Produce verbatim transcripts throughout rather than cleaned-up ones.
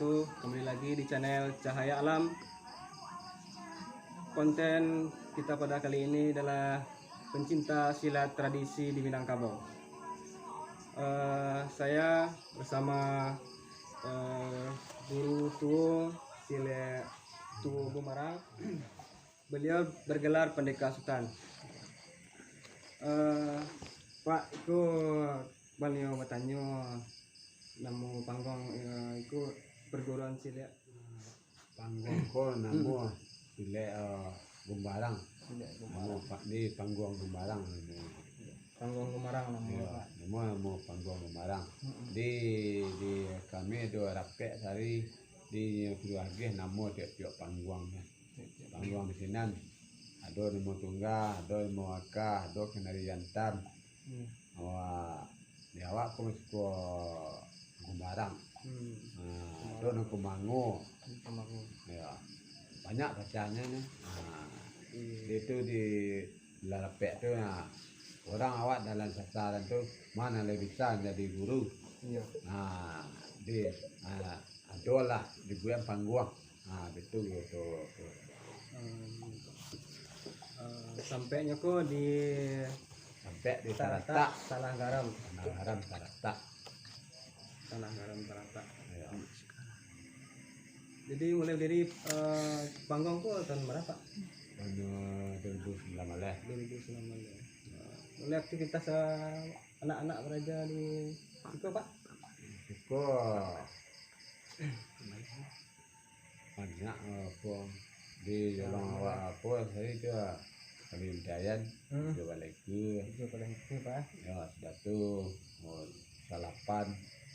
Kembali lagi di channel Cahaya Alam. Konten kita pada kali ini adalah pencinta silat tradisi di Minangkabau. Eh, saya bersama, eh, guru tuo, silek tuo Gumarang. Beliau bergelar Pendekar Sutan. Eh, Pak, iko Baliau batanyo, namo pangguang, eh, iko perguruan silek. Pangguang ko namo silek, eh, Gumbarang. Silek Gumbarang. Namo pa-, di pangguang Gumbarang namo. Pangguang Gumbarang namo, Pak. Namo, namo pangguang Gumbarang. Mm-mm. Di, di kami ado rapek sari, di Purwageh namo tiok-tiok pangguang. Tiok-tiok pangguang di sinan. Ado Limo Tungga, ado Limo Aka, ado Kenari Jantan. Hmm. Awak, di awak ko masih ko Gumbarang. Hmm. Ah, ado nan ko Mango. Nan ko Mango. Ya. Banyak pacahnyo ni. Ah, iya. Itu di lah rapek tu, nah, urang awak dalam sasaran tu, ma nan lai bisa jadi guru. Iya. Nah, di, ah, ado lah dibuek pangguang. Nah, itu gitu. Hmm. Eh, sampainyo ko di Sampai di Taratak, Taratak. Tanah Garam. Tanah Garam Taratak. Tanah Garam Taratak. Iya. Jadi mulai dari, eh, pangguang ko tahun bara, Pak? Tahun dua ribu sembilan belas. Dua ribu sembilan belas. Mulai aktivitas, eh, anak-anak baraja di siko, Pak? Siko banyak, eh, apo, di jalong awak apo, sari tu, ah, kami bantaian, hmm, tujuah baleh iko. Tujuah baleh iko, Pak. Ya, sudah tu, oh, salapan.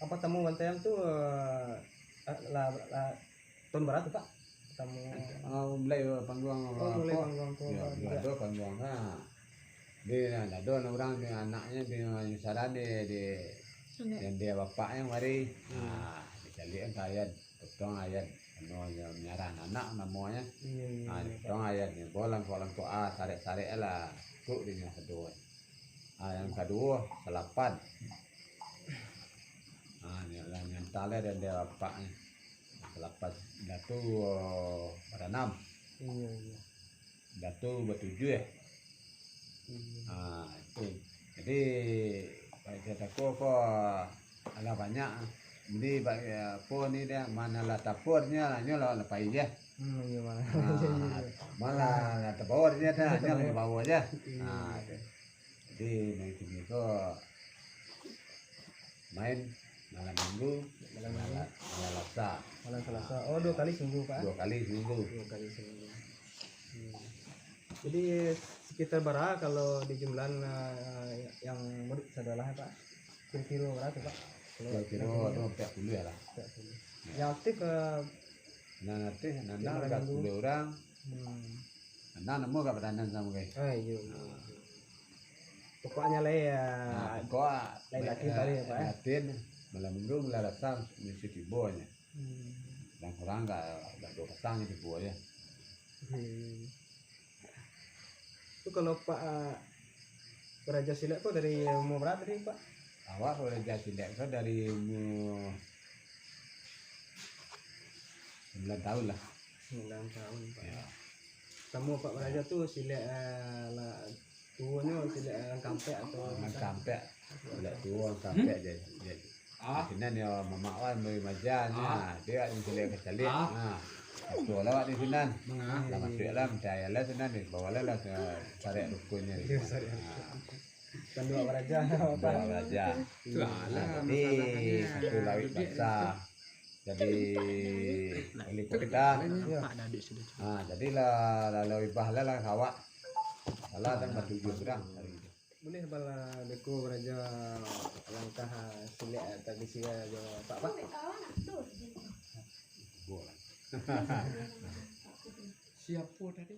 Apo tamu bantaian tu, eh, lah, lah, tahun bara tu, Pak? Tamu. Ah, mulai pangguang. Oh, mulai apo? Pangguang tu. Ya, ado pangguang, ha. Di, nah, ado urang di anaknyo di Nyusaran di, di, di bapaknyo mari. Hmm. Nah, dicaliakan ka Ayan, potong Ayan. Anu, nyo miarah anak namonyo. Iya, iya, nah, iya, potong Ayan, dibawa langkok-langkok, ah, sarek-sarek lah. Kuk di nyo kaduo. Ah, nan kaduo, salapan. Ah, nyo lah nyanta lah di bapaknyo. Salapan, dah tu, oh, baranam. Iya, iya. Dah tu batujuah, eh. Iya. Ah, itu. Jadi, bak carito ko, ko alah banyak. Jadi, bak, apo ni dah, ma nan lah tapur nyo lah, nyo lah, lah pai je. Hmm, iya, malah. Ah, iya, iya. Ma nan lah tabaur je dah, nyo lah babaur je. Iya. Ah, tu. Jadi, main kini ko main malam minggu, malam minggu, malam, malam Salasa. Malam Salasa. Oh, duo kali seminggu, Pak? Duo kali seminggu. Duo kali seminggu. Hmm. Jadi, sekitar bara kalau di jumlahan, eh, yang murid sadolah, Pak? Kiro-kiro bara tu, Pak? Kalau kiro-kiro tu ampek puluah lah. Ampek puluah. Ya. Yang aktif, eh, nan aktif, nan malam minggu? Dua puluah urang. Hmm. Nan namo gak padanan samo gai. Ah, iya, iya, iya. Pokoknyo lah ya. Nah, pokok lain latihan tadi ya, Pak, ya? Latihan malam minggu, malam Salasa, misi tibo nyo. Hmm. Kurang-kurang gak, gak duo pasang nyo tibo ya. Hmm. Tu kalau Pak, ah, baraja silek ko dari umur bara tadi, Pak? Awak baraja silek ko dari umur sambilan tahun lah. Sambilan tahun, Pak. Ya. Samo Pak baraja tu silek, eh, lah, tuonyo silek, eh, Langkampek atau Langkampek. Silek tuo Langkampek je. Ah. Di sinan yo mamak wan bari maja nyo. Ah. Dia ado silek kacaliak. Ah. Nah. Atuah lah awak di sinan. Mangah. Lah masuak lah, mancaliak lah sinan, dibawa lah, lah sa-, sarek rukunnyo. Iya, sarek rukun. Nah. Kan duo baraja. Duo baraja. Itulah. Nah, jadi, masalahnyo, satu lawik duit basah. Jadi, wali kota. Nampak dah duit sudah. Ha, jadi lah, lah, lah ibah lah, lah kawak. Salah dan batujuah urang hari itu. Buliah bala beko baraja langkah silek tradisi jo Pak, Pak? Boleh. Siapa tadi?